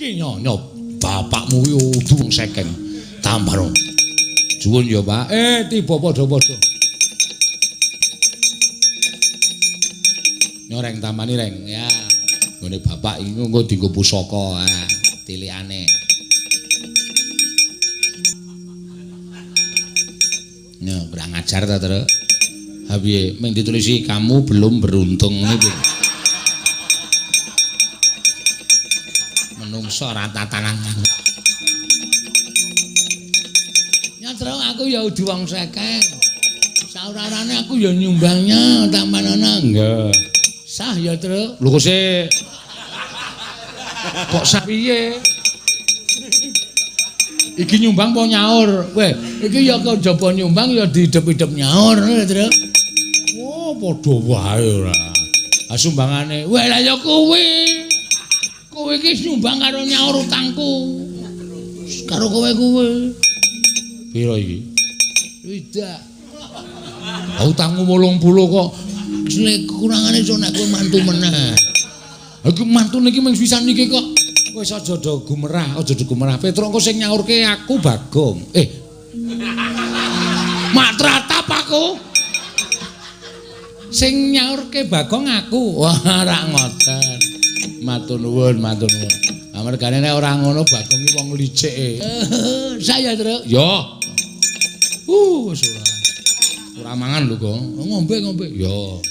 Iki nyo bapakmu kuwi udu wong sekeng. Tambah. Suwun ya, Pak. Tiba padha-padha. Nyoreng tamani reng. Ya. Nggone bapak iki engko dienggo pusaka. Ah, tilikane. Yo, kurang ajar ta, Truk. Ha piye? Ming ditulisi kamu belum beruntung ngono piye? Menungso ora tatanan. Ya, Truk, aku ya udu wong sekeng. Saurarane aku ya nyumbangnya tampanana. Nggih. Sah ya, Truk. Lho kok sik. Kok sah piye? Iki nyumbang apa nyaur? Weh, iki ya kejaba nyumbang ya diidep-idep nyaur ngono lho, Truk. Wah, padha wae ora. Ah sumbangane. Weh, lah ya kuwi. Kowe iki nyumbang karo nyaur utangku. Karo kowe kuwi. Piro iki? Widak. Ah utangmu 80 kok. Nek kurangane iso nek kowe mantu meneh. Ha iki mantune iki mung sisan iki kok. Wis aja do gumerah, aja do gumerah. Petruk engko sing nyaurke aku Bagong. Mak tratap aku. Sing nyaurke Bagong aku. Wah, ora ngoten. Matur nuwun, matur nuwun. Amargane nek ora ngono Bagong iki wong licike. Saya, Truk. Yo. Wis ora. Ora mangan lho, Gong. Ngombe-ngombe. Yo.